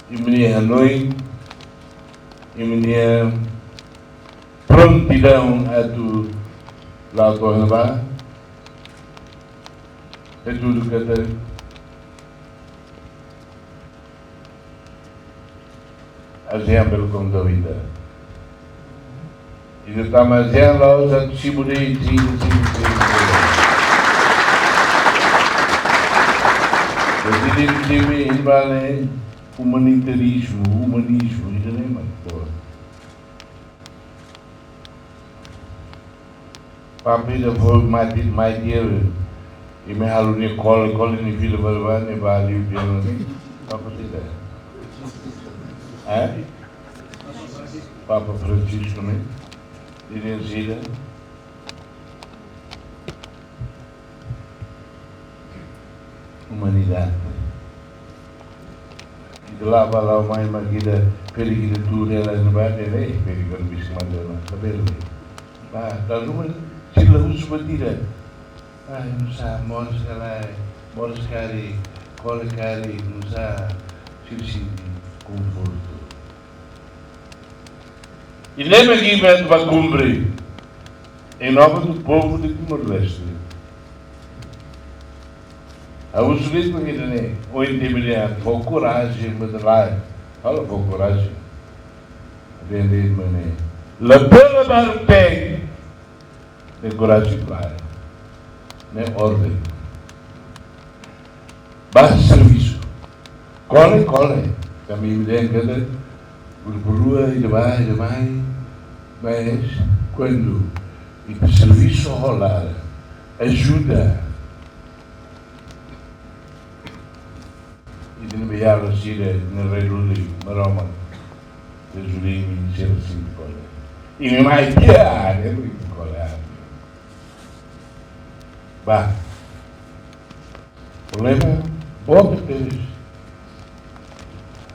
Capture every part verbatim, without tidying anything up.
Imi-nia hanoin, imi-nia prontidaun atu la'o to'o iha ne'ebá, hatudu katak ASEAN bele konta ho ita. Ita tama ASEAN la'ós atu simu de'it, simu, simu, simu, simu. Jadi, ita-nia time iha ne'ebá ne'e umanitarizmu, umanizmu, ida-ne'e mak boot. Papel ida fó mate, mai dia, imi halo nia kole, kole nia fila bá, bá, nia bá liu dia ne'e. Papa sira. Eh? Papa Francisco ne'e. Ida-ne'e sira. Umanidade. Ita la'o bá la'o mai mak ita, peri ita tuur hela iha ne'ebá, eh, peri kan bisa mate na, saber. Ba, lalu men, sira husu ba ita. Ai, nusá, moris ka lae, moris karik, kole karik, nusá, sira sente konfortu. I lembra ke ita bá kumpre em nome do povo de Timor-Leste. Ha'u husu de'it ba ita-nia oin, ita bele fó korajen ba ita lae. Fala fó korajen. Aprende, mané. Labele barak-teen. Ne'e korajen klaru. Ne'e orden. Bá servisu. Kole, kole. Tanba imi dehan katak grupu rua, ida bá, ida mai. Mas kuandu ita servisu ho laran, ajuda. Ita-nia beiala sira ne'e reduz Maromak. Reduz imi sira sente kole. Imi mai dia, ne'e imi kole. Ba. Problema boot tebes.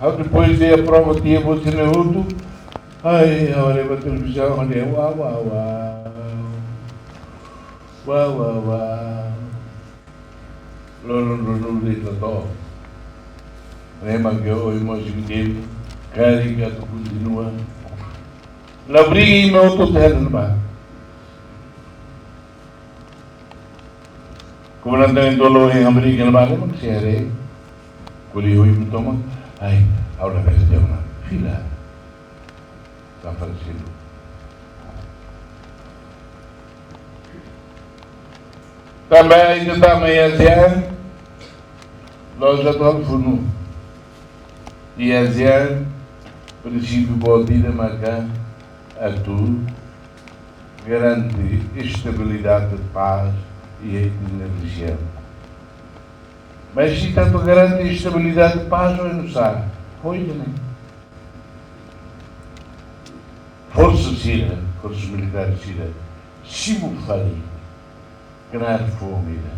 Ha'u depois de aprova tiha buat sira-ne'e hotu. Ai, ha'u haree ba televizaun, haree, wah, wah, wah. Wah, wah, wah. Loron rua-nulu de'it la to'o. Ne'e mak ohin mós imi karik atu kontinua. La briga imi hotu iha ne'ebá. Komandante Tolo iha briga iha ne'ebá, mak sira haree. Ko'alia ho imi tomak. Ai, ha'u labele dehan ona. Fila. San Francisco. Tanba ita tama iha ASEAN, la'ós atu halo funu. Iha ASEAN, prinsípiu boot ida maka atu garante estabilidade, pás iha ita-nia rejiaun. Mas se ita atu garante estabilidade, pás, oinsá? Ho ida-ne'e. Forsa sira, forsa militár sira, simu fali, knaar foun ida.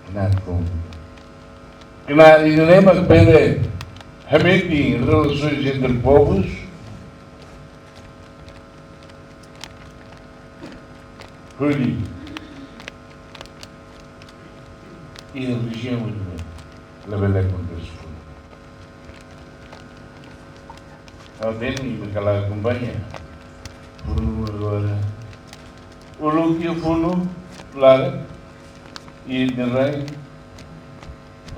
Knaar foun ida. Knaar ida-ne'e mak bele hametin relasoens entre povus, hodi iha rejiaun ida-ne'e labele akontese funu. Ha'u dehan imi kala akompaña. Funu agora. Uluk iha funu, klaru. Iha rai.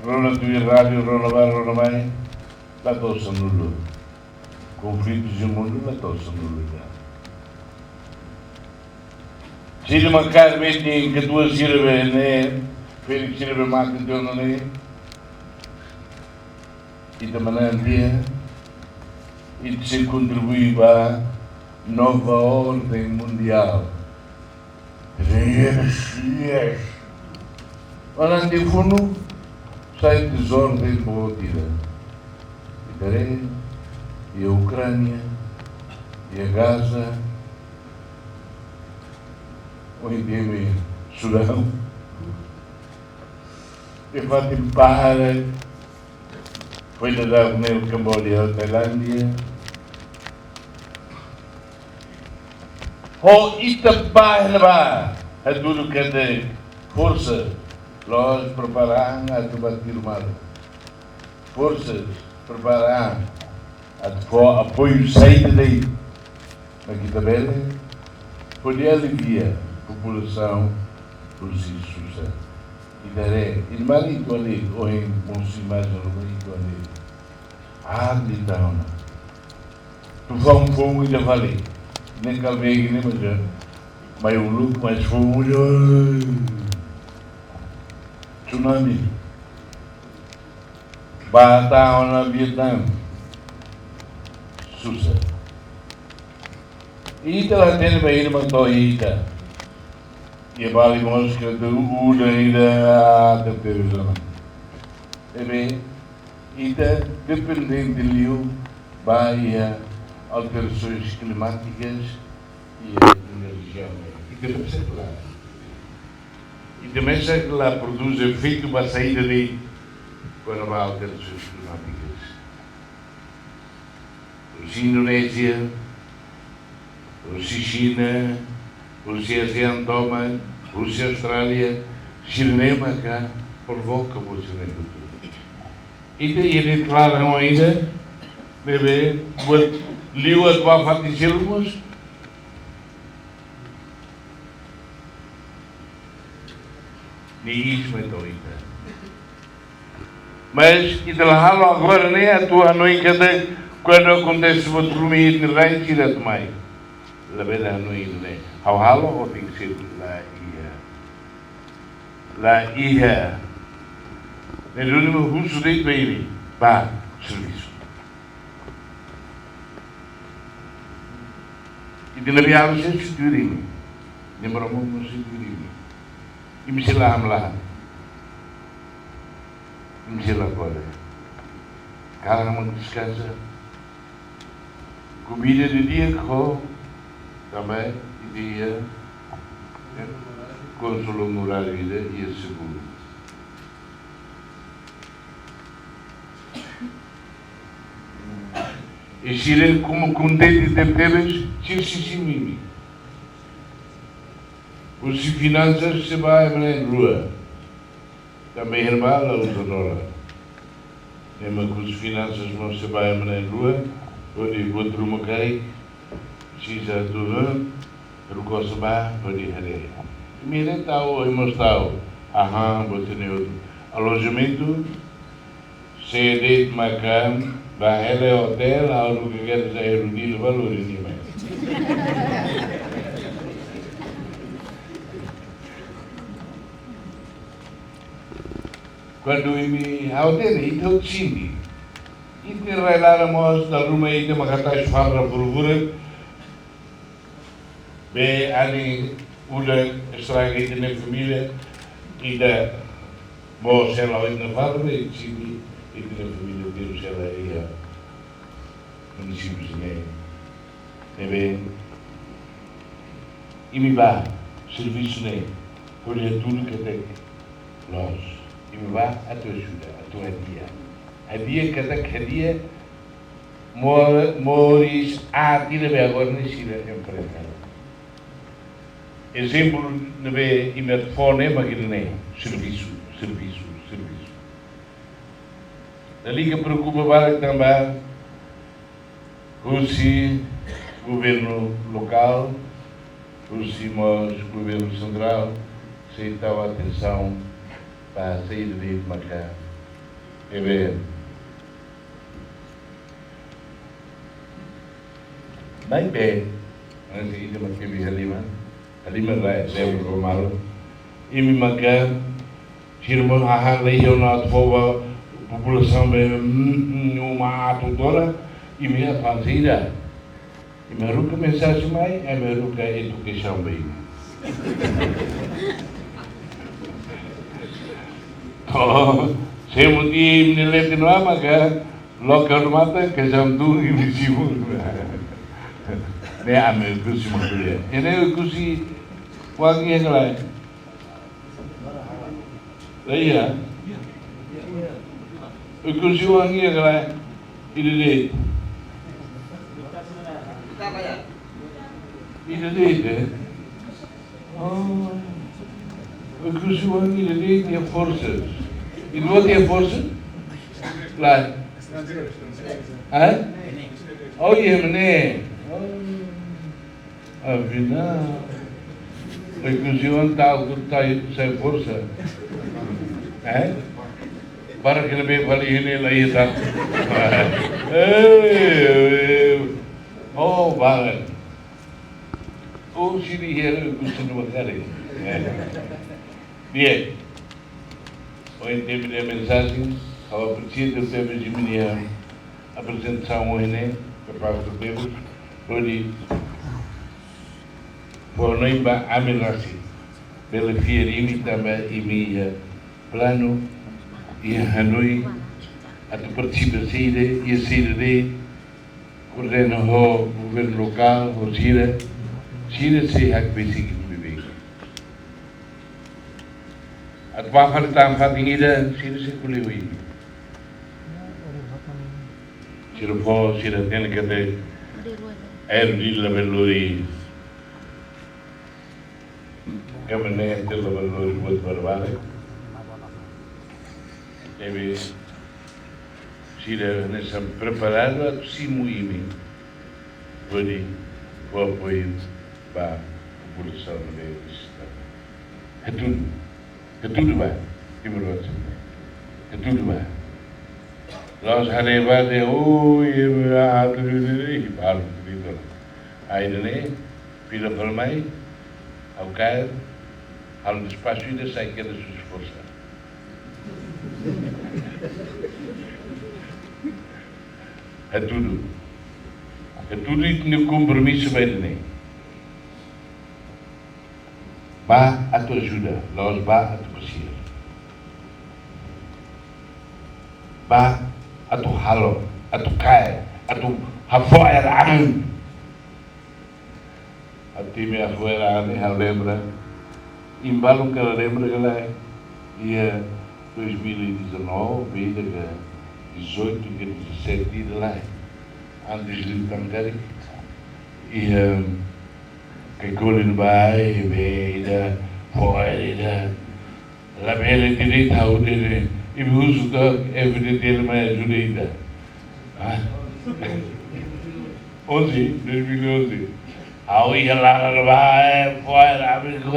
Rona tuir rádiu, rona bá, rona mai. La to'o sanulu. Konflitus iha mundu la to'o sanulu. Sira mak kaer metin ketua sira be ne'e, ferik sira be mate tiha ona ne'e. Ita manán tiha, ita sei kontribui ba nova orden mundiál. Yes, yes. Manán tiha funu, sai dezorden boot ida. Ita haree, iha Ukránia, iha Gaza, ohin temi Sudão. Iha fatin barak, foin daudaun ne'e Kamboja, Tailándia. Ho ita bá iha ne'ebá, hatudu katak forsa Loos prepara an atu bá tiru malu. Forsas prepara an atu fó apoiu saida de'it mak ita bele, hodi alivia populasaun husi susar. Ita haree, irmaun, ita haree, ohin mosu imajen ruma, ita haree. Ah, ita ona. Tufaun foun ita fali. Ne'e kalbegi ne'e, mas, eh, mai uluk, mas foun, oi. Tsunami. Bá tau ona Vietnam. Susar. Ita la hatene ba ida mak to'o ita. Iha Bali mós ke tu udan ida, ah, tebes ona. Ne'ebé, ita dependente liu ba iha alterasoens klimátikas, iha enerjia. Ita mesak la. Ita mesak la prodús efeitu ba saida de'it kona-ba alterasoens klimátikas. Husi Indonézia, husi Xina, husi ASEAN tomak, husi Austrália, sira-ne'e maka provoka buat sira-ne'e hotu. Ita iha de'it klaran ainda, ne'ebé buat liu atu bá fatin seluk mós. Ne'e iis mai to'o ita. Mas ita la halo agora ne'e atu hanoin katak kuandu akontese buat ruma iha ita-nia rai sira atu mai. Labele hanoin ne'e. Ha'u halo, ha'u tenke ser la iha. La iha. Ne'e duni mak husu de'it ba imi. Bá servisu. Ita-nia biar se sitiri imi. Nia moro mo sitiri imi. Imi sei la hamlaha. Imi sei la kole. Kalan mak deskansa. Komida di'ak ho tanba ita iha, eh, konsumo morável ida iha seguru. I sira komu kontente tebetebes, sira sei simu imi. Husi finansas sei bá ema na'in-rua. Tanba iha ne'ebá la uza dolar. Ne'e mak husi finansas mós sei bá ema na'in-rua, hodi buat ruma karik, sisa tu, eh, Rukosa bá, hodi haree. Imi haree tau, imi mós tau. Aham, buat ne'e hotu. Alojamentu, se de'it maka bá hela otél, ha'u haruka kedas Air Rudil, valór ne'e mai. Kuandu imi, ha'u hatene, ita hotu sente. Ita-nia rai-laran mós dala ruma ita mak hatais farda furak-furak. Be anin udan estraga ita-nia família, ita mós hela ho ita-nia farda, be sente ita-nia família terus hela iha munisípiu sira-ne'e. Ne'ebé, imi bá servisu ne'e, hodi hatudu katak loos. Imi bá atu ajuda, atu hadi'a. Hadi'a katak hadi'a mo-, moris aat ida be agora ne'e sira enfrenta. Ezemplu ne'ebé imi atu fó ne'e mak ida-ne'e, servisu, servisu, servisu. Lalika preokupa barak tanba husi governu lokál, husi mós governu sentrál, sei tau atensaun ba saida de'it maka ne'ebé. Maibé, antes ida mak temi halimar, halimar la ezemplu ba malu. Imi maka, sira mós haha lei jornal fó ba populasaun be, mm, mm, uma atu tora, imi atu fa'an saida. Imi haruka mensajen mai, imi haruka edukasaun ba imi. Oh, se imi-nia leten lama ka, loke matan, kejam tu imi simu. Ne'e ami Oekusi mak ko'alia. Ne'e Oekusi wangi ka lae. Iya. Oekusi wangi ka lae. Ida de'it. Ida de'it, eh? Oh. Oekusi-oan ida-ne'e iha forsa. Ida-ne'e iha forsa? Lae. Hã? Oh, iha ne'e. Oh. Afinál, Oekusi-oan ta'uk, ta'uk sai forsa. Eh? Para que não venha falar ele lá e tá. Eh, eh, oh, vale. Ou se lhe era, Oekusi-oan vale. Eh. Bien. Ohin temi nia mensajen, ha'u apresia tebes imi-nia aprezentasaun ohin ne'e, ke parte tebes, hodi fó hanoin ba ami rasik. Bele fiar imi tanba imi iha planu, iha hanoin, atu partisipa saida, iha saida de'it, koordena ho governu lokál, ho sira, sira sei hakbesik imi-nia beibeik. Atu bá fali tan fatin ida, sira sei ko'alia ho imi. Sira fó, sira hatene katak R D labele lori, kamarada labele lori buat barbarak. Ne'ebé sira hanesan preparadu atu simu imi hodi fó apoiu ba populasaun ne'ebé vizita. Hatudu, hatudu bá, timoroan sira. Hatudu bá. La'ós haree bá dehan, oh, imi, ah, hatudu, hatudu, ih, balu, hatudu. Ai, ne'e, fila fali mai, ha'u kaer, halo despaxu ida, sai kedas husi forsa. Hatudu. Hatudu ita-nia kompromisu ba ida-ne'e. Bá atu ajuda, la'ós bá atu pasiar. Bá atu halo, atu kaer, atu hafo'er an. Atu imi hafo'er an ne'e, ha'u lembra. Imi balu hakarak lembra ka lae, iha dois mil e dezanove, ida ka dezoito, ka dezassete, ida lae. Antes de tan karik, iha Kaikoli ne'ebá, be ida, fo'er ida. Labele direita ha'u dehan, imi husu to'ok, evidente ele mai ajuda ida. Ah. Onze, dois mil e onze. Ha'u iha laran ne'ebá, eh, fo'er, ami, ko,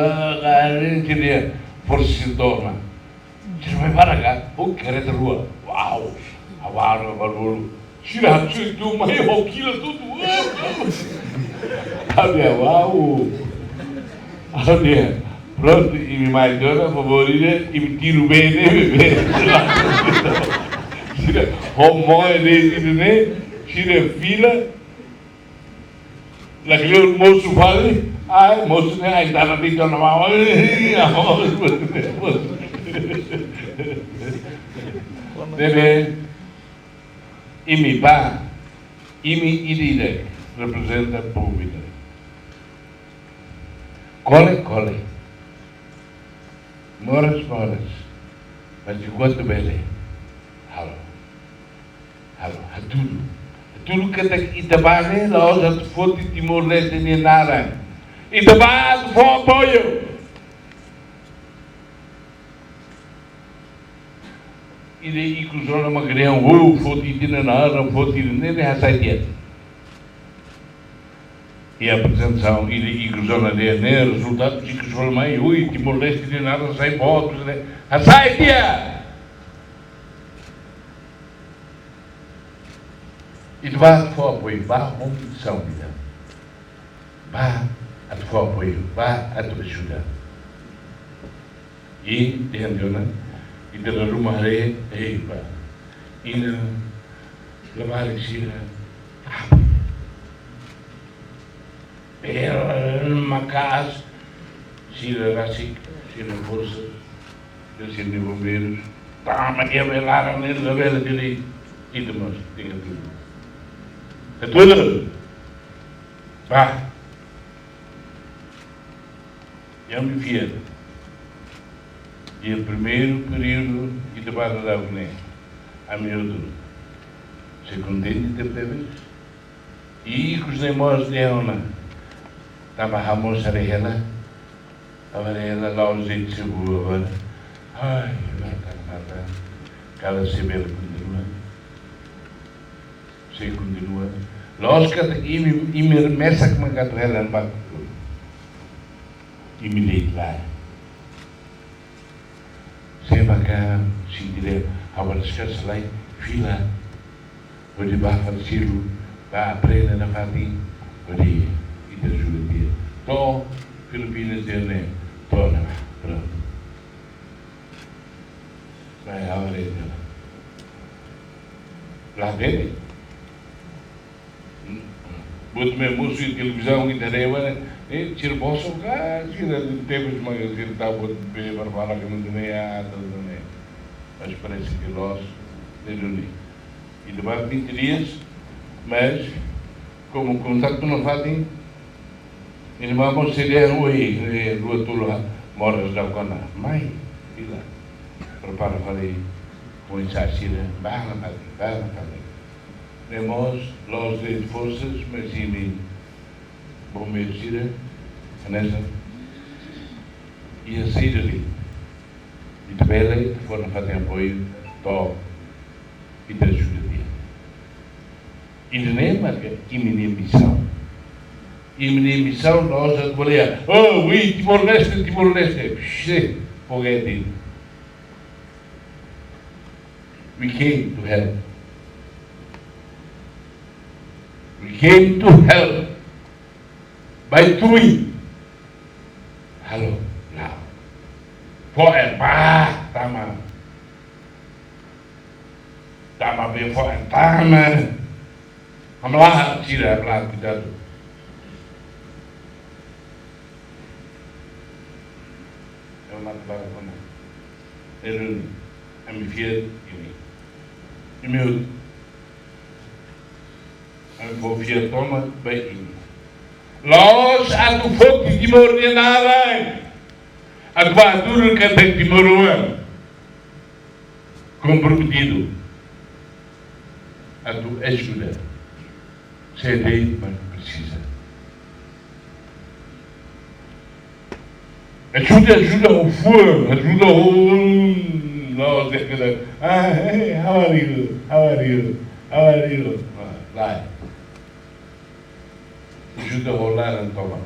ka, ini, sira, forsa sira torna. Sira mai para ka, oh, kareta rua. Uau! Ha'u halo barullu. Sira hatudu mai, ha'u kila tudu. Ha'u dehan, uau! Ha'u dehan, prontu, imi mai dona, favór ida, imi tiru bee ne'e, bee. Sira, ho moe de'it ida-ne'e, sira fila, la kleur mosu fali, ai, mosu ne'e, ai, dana di dona mau, ai, mosu, mosu. Ne'ebé, imi bá, imi ida-idak, reprezenta povu ida. Kole, kole. Moras, moras. Mas enkuantu bele, halo. Halo, hatudu. Hatudu katak ita bá ne'e, la'ós atu foti Timor-Leste nia naran. Ita bá atu fó apoiu. Ida ikus ona mak dehan, oh, foti ita-nia naran, foti ita-nia, ne'e hasai tiha. Iha apresentasaun ida ikus ona dehan ne'e, rezultadu ikus ona mai, ui, Timor-Leste nia naran sai boot, ne'e hasai tiha. Ita bá fó apoiu, bá ho mitisaun ida. Bá atu fó apoiu, bá atu ajuda. I dehan tiha ona, ita dala ruma haree, ei, bá. Inan, labarik sira, ah, bee maka'as, sira rasik, sira forsa, sira-nia bombeirus. Tama iha bee laran ne'e, labele direita. Ita mós tenke hatudu. Hatudu. Bá. Ami fiar. Iha primeiru períodu ita bá daudaun ne'e, ami hotu sei kontente tebetebes. I ikus ne'e mós dehan ona, tanba ha'u mós haree hela, Agora ela la'ós de'it, se bua agora. Ai, mata, mata. Kala se bele kontinua. Se kontinua. La'ós katak imi, imi mesak mak atu hela ba. Imi de'it lae. Se maka sentire, agora se kasa lai, fila. Hodi ba fali selu, ba aprende nafatin, hodi ita ajuda tiha. To'o Filipinas dehan ne'e, to'o ona, prontu. Ba ha'u haree tiha ona. La hatene. Buat ne'ebé mosu iha televizaun ita haree ba ne'e, eh, sira bosok ka, sira tebes mak sira tau buat be barbarak ne'e, ah, tudu ne'e. Mas parese ke loos, ne'e duni. Ita ba vinte dias, mas komu kontaktu nafatin, imi mós sei dehan oi, eh, rua tolu ha, moras daudaun ona. Mai, fila. Prepara fali, komesa sira, ba nafatin, ba nafatin. Ne'e mós, la'ós de'it forsas, mas imi, bombeiru sira, hanesan, iha saida de'it. Ita bele, ita fó nafatin apoiu, to'o ita ajuda tiha. Ida-ne'e maka imi-nia misaun. Imi-nia misaun la'ós atu bele, oh, we Timor-Leste, Timor-Leste. Shit, forget it. We came to help. We came to help. By doing. Halo, now. Fo'er, ba, tama. Tama be fo'er, tama. Hamlaha, sira, hamlaha, kuidadu. Ema mate barak ona. Ne'e duni, ami fiar imi. Imi hotu. Ami fó fiar tomak ba imi. La'ós atu foti Timor nia naran. Atu ba atu katak timoroan komprometidu atu ajuda. Se de'it mak presiza. Ajuda, ajuda ho fuan, ajuda ho, la'ós de'it katak, ah, hey, how are you? How are you? How are you? Ah, lae. Ajuda ho laran tomak.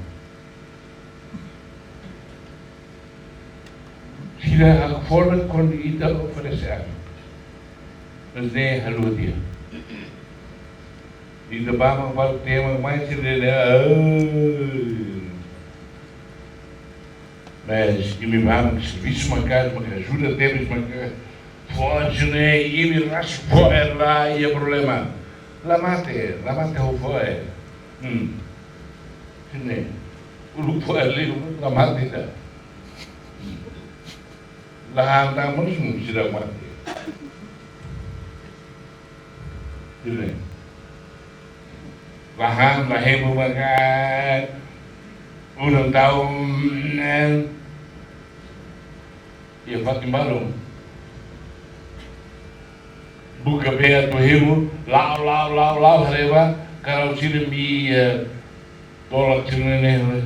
Sira hakfodak kuandu ita oferese ami. Mas ne'e halo dia. Ita ba mak balu tema mai sira dehan, ah. Mas imi ba mak servisu maka'as, mak ajuda tebes, mak fó ajuda ne'e, imi ras fo'er la iha problema. La mate, la mate ho fo'er. Hmm. Sini. Uluk fo'er liu, la mate ida. Hmm. La han tan mós, hmm, sira mate. Sini. La han, la hemu maka. Ulun taun, eh, iha fatin balun. Buka bee atu hemu, la'o, la'o, la'o, la'o, haree ba, karau sira-nia, eh, tolak sira-ne'e,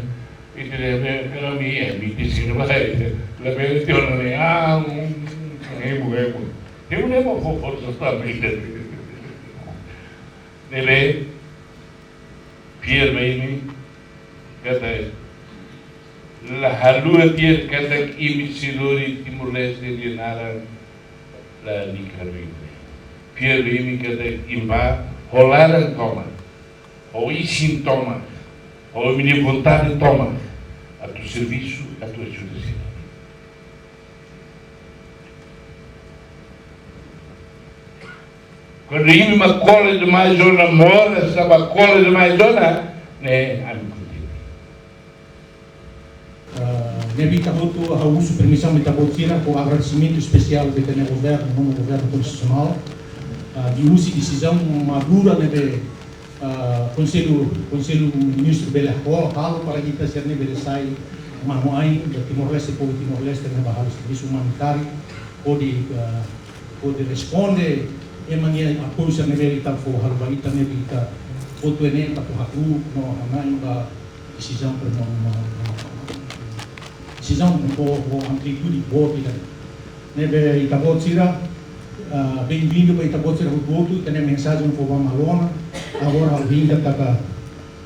ita dehan be, karau nia, eh, nia tesi ne'ebá, eh, la bele tiha ona ne'e, ah, mm, hemu, hemu. Hemu ne'e mak fó forsa tanba ida. Ne'ebé, fiar ba imi, katak la haluha tiha katak imi sei lori Timor-Leste nia naran la nia kaminda. Fiar ba imi katak imi ba ho laran tomak, ho isin tomak, ho imi-nia vontade tomak, atu servisu, atu ajuda sira. Kuandu imi mak kole demais ona, moras mak kole demais ona, ne'e ami kontente. Ah, ne'ebé ita hotu, ha'u husu permisaun ba ita-boot sira, ho agradesimentu espesiál ba ita-nia governu, nonu governu konstitusionál, ah, liuhusi desizaun madura ne'ebé ah, Konsellu, Konsellu Ministru bele halo, halo para ita sira-ne'e bele sai manu-ain ba Timor-Leste, povu Timor-Leste ne'ebé halo servisu umanitáriu, hodi, ah, hodi responde ema nia apoiu sira ne'ebé ita fó halo ba ita ne'ebé ita hotu ne'e ita fó hakru'uk no hana'i ba desizaun prima-, no, no, no, desizaun ho, ho amplitude boot ida. Ne'ebé ita-boot sira, ah, bem-vindo ba ita-boot sira hotu-hotu, ita-nia mensajen fó ba malu ona. Agora ha'u hakarak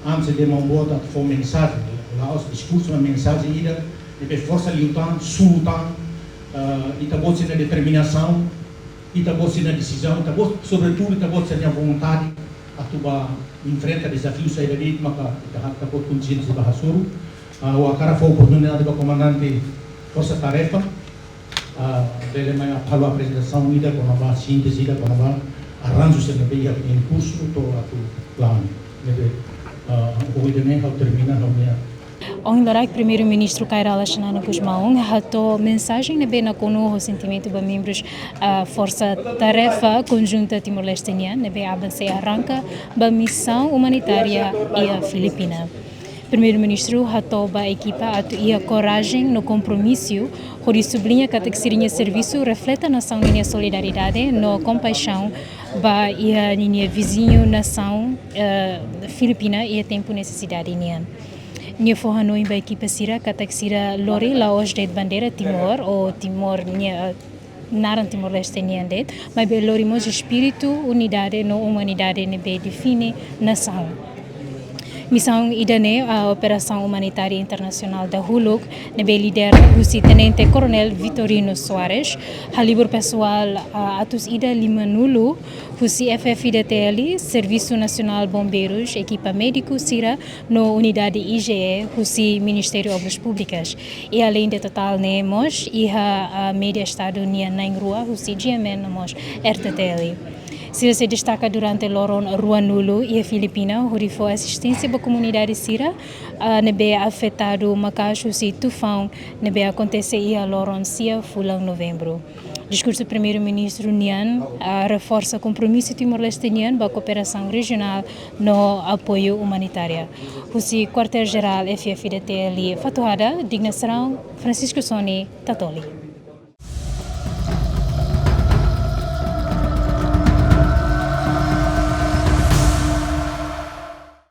antes de maun boot atu fó mensajen, la'ós diskursu, mas mensajen ida, ne'ebé forsa liután, sulutan, ah, ita-boot sira-nia determinasaun, ita-boot sira-nia desizaun, ita-boot, sobretudu ita-boot sira-nia vontade atu bá enfrenta dezafiu saida de'it maka ita, ita-boot kontinjente ba hasoru. Ah, ha'u hakarak fó oportunidade ba komandante Forsa Tarefa, ah, bele mai halo aprezentasaun ida kona-ba, sínteze ida kona-ba arranju sira ne'ebé iha em curso to'o atu la'o. Ne'ebé, ah, ohin ne'e ha'u termina ha'u-nia. Ohin loraik Primeiru-Ministru Kay Rala Xanana Gusmão hato'o mensajen ne'ebé nakonu ho sentimentu ba membrus, ah, Forsa Tarefa Konjunta Timor-Leste nian ne'ebé aban sei arranka ba misaun umanitária iha Filipina. Primeiru-Ministru hato'o ba ekipa atu iha korajen no kompromisu, hodi subliña katak sira-nia servisu refleta nasaun ninia solidariedade no kompaixaun ba iha ninia viziñu nasaun, eh, Filipina iha tempu nesesidade nian. Nia fó hanoin ba ekipa sira katak sira lori la'ós de'it bandeira Timor ou Timor nia, eh, naran Timor-Leste nian de'it, maibé lori mós espíritu unidade no umanidade ne'ebé define nasaun. Misaun ida-ne'e, ah, operasaun umanitária internasionál dahuluk, ne'ebé lidera husi Tenente Koronél Vitorino Soares, halibur pesoál, ah, atus ida limanulu, husi F F I D T L, Servisu Nasionál Bombeirus, ekipa médiku sira no unidade I G E husi Ministériu Obras Públikas. I aleinde totál ne'e mós iha, ah, média Estadu nian na'in-rua husi G M N no mós R T T L. Sira sei destaka durante loron ruanulu iha Filipina, hodi fó asisténsia ba komunidade sira, ah, ne'ebé afetadu maka'as husi tufaun ne'ebé akontese iha loron sia fulan Novembru. Diskursu Primeiru-Ministru nian, ah, reforsa kompromisu Timor-Leste nian ba kooperasaun rejionál no apoiu umanitária. Husi Kuartél Jerál F F I D T L Fatuhada, Digna Serão, Francisco Soni, Tatoli.